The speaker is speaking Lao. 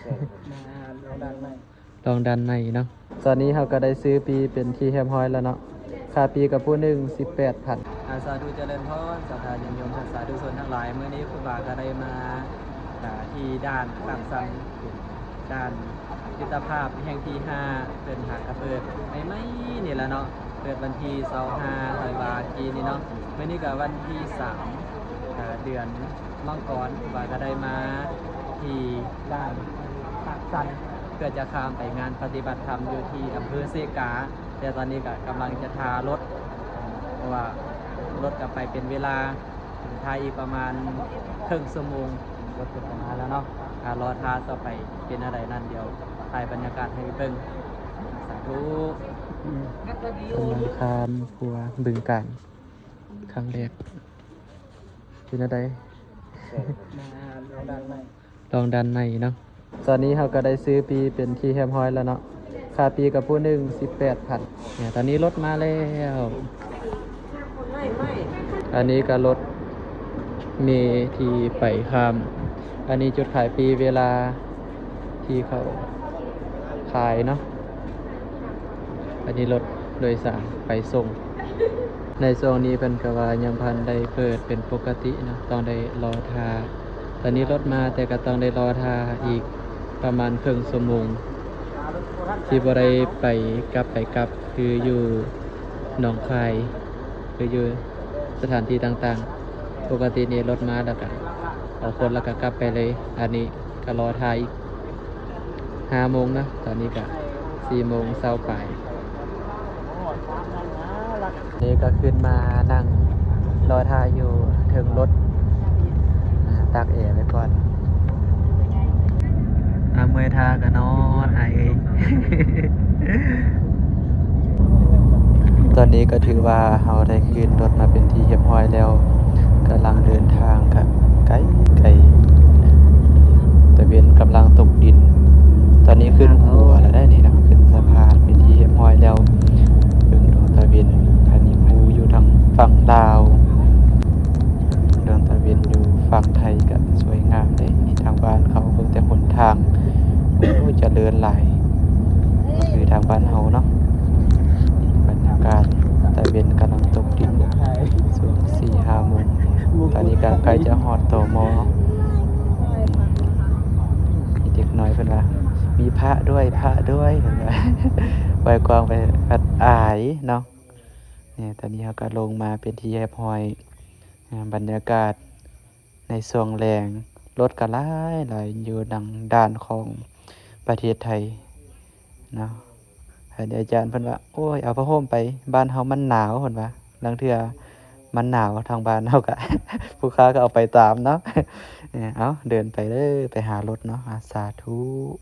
ມາລອງດ້ານໃນ ລອງດ້ານໃນເນາະ. ຕອນນີ້ເຮົາກໍໄດ້ຊື້ປີ້ເປັນທີ່ຮຽບຮ້ອຍແລ້ວເນາະ. ຄ່າປີ້ກັບຜູ້ໜຶ່ງສິບແປດພັນ. ອາ ສາທຸຈະເລີນພອນ ສາທາຍາດໂຍມ ສາທຸຊົນທັງຫຼາຍ, ມື້ນີ້ຄູບາກໍໄດ້ມາ ອາ ທີ່ດ່ານປາກຊັນ ເປັນດ່ານມິດຕະພາບແຫ່ງທີຫ້າ ເພິ່ນຫາກະເປີດໃໝ່ໆນີ້ລະເນາະ, ເປີດວັນທີຊາວຫ້າທັນວາກີ້ນີ້ເນາະ. ມື້ນີ້ກໍວັນທີສາມ ອາ ເດືອນມັງກອນ, ວ່າກໍໄດ້ມາທີ່ດ່ານປາກຊັນ ເພື່ອຈະຂ້າມໄປງານປະຕິບັດທຳຢູ່ທີ່ອຳເພີເຊກາ, ແຕ່ຕອນນີ້ກໍກຳລັງຈະຖ້າລົດ ເພາະວ່າລົດກໍໄປເປັນເວລາ ຖ້າອີກປະມານເຄິ່ງຊົ່ວໂມງ ລົດກໍຈະມາແລ້ວເນາະ. ຖ້າລໍຖ້າຕໍ່ໄປເປັນແນວໃດນັ້ນ ດຽວຖ່າຍບັນຍາກາດໃຫ້ເບິ່ງ. ສາທຸ. ອືມ ກຳລັງຂ້າມຂົວບຶງການຄັ້ງແລກ. ເປັນແນວໃດ? ມາລອງດ້ານໃນ ລອງດ້ານໃນເນາະ. ຕອນນີ້ເຮົາກໍໄດ້ຊື້ປີ້ເປັນທີ່ຮຽບຮ້ອຍແລ້ວເນາະ. ຄ່າປີ້ກັບຜູ້ໜຶ່ງສິບແປດພັນ. ນີ້ ຕອນນີ້ລົດມາແລ້ວ. ອັນນີ້ກໍລົດເມທີ່ໄປຂ້າມ. ອັນນີ້ຈຸດຂາຍປີ້ເວລາທີ່ເຂົາຂາຍເນາະ. ອັນນີ້ລົດໂດຍສານໄປສົ່ງ. ໃນຊ່ວງນີ້ເພິ່ນກໍວ່າຍັງບໍ່ທັນໄດ້ເປີດເປັນປົກກະຕິເນາະ, ຕ້ອງໄດ້ລໍຖ້າ. ຕອນນີ້ລົດມາ ແຕ່ກໍຕ້ອງໄດ້ລໍຖ້າອີກປະມານເຄິ່ງຊົ່ວໂມງ ທີ່ບໍ່ໄດ້ໄປກັບ ໄປກັບ ຄືຢູ່ໜອງຄາຍ ຄືຢູ່ສະຖານທີ່ຕ່າງໆ. ປົກກະຕິນີ້ລົດມາແລ້ວກໍເອົາຄົນແລ້ວກໍກັບໄປເລີຍ. ອັນນີ້ ກໍລໍຖ້າອີກຫ້າໂມງເນາະ, ຕອນນີ້ກໍສີ່ໂມງຊາວປາຍ. ນີ້ກໍຂຶ້ນມານັ່ງລໍຖ້າຢູ່ເທິງລົດ, ອາ ຕາກແອໄວ້ກ່ອນ. ອາ ເມື່ອຍທ່າກໍນອນໄອ. ຕອນນີ້ກໍຖືວ່າເຮົາໄດ້ຂຶ້ນລົດມາເປັນທີ່ຮຽບຮ້ອຍແລ້ວ, ກຳລັງເດີນທາງກັບໄກໆ, ຕາເວັນກຳລັງຕົກດິນ. ຕອນນີ້ຂຶ້ນຂົວແລ້ວໄດ໋ນີ້ນະ, ຂຶ້ນສະພານເປັນທີ່ຮຽບຮ້ອຍແລ້ວ. ເບິ່ງດວງຕາເວັນ, ອັນນີ້ພູຢູ່ທາງຝັ່ງລາວ, ເບິ່ງດວງຕາເວັນຢູ່ຝັ່ງໄທກໍສວຍງາມເດ້. ນີ້ທາງບ້ານເຂົາເບິ່ງແຕ່ຫົນທາງ, ໂອ້ ຈະເລີນຫຼາຍ. ຄືທາງບ້ານເຮົາເນາະ. ບັນຍາກາດຕາເວັນກຳລັງຕົກດິນ ຊ່ວງສີ່ຫ້າໂມງ. ຕອນນີ້ກໍໃກ້ຈະຮອດ ຕມ. ມີເດັກນ້ອຍເພິ່ນວ່າ ມີພະດ້ວຍ ພະດ້ວຍ ເພິ່ນວ່າ. ໄວ້ກວ້າງໄປພັດອາຍເນາະ. ນີ້ ຕອນນີ້ເຮົາກໍລົງມາເປັນທີ່ຮຽບຮ້ອຍ. ອາ ບັນຍາກາດ ໃນຊ່ວງແລງ ລົດກໍຫຼາຍໆ ຢູ່ທາງດ້ານຂອງປະເທດໄທເນາະ. ໃຫ້ອາຈານເພິ່ນວ່າ ໂອ້ຍ ເອົາຜ້າຫົ່ມໄປ, ບ້ານເຮົາມັນໜາວ ເພິ່ນວ່າ. ລາງເທື່ອມັນໜາວ ທາງບ້ານເຮົາກະ ຜູ້ຄ້າກໍເອົາໄປຕາມເນາະ. ເອົາ ເດີນໄປເດີ ໄປຫາລົດເນາະ. ອາ ສາທຸ.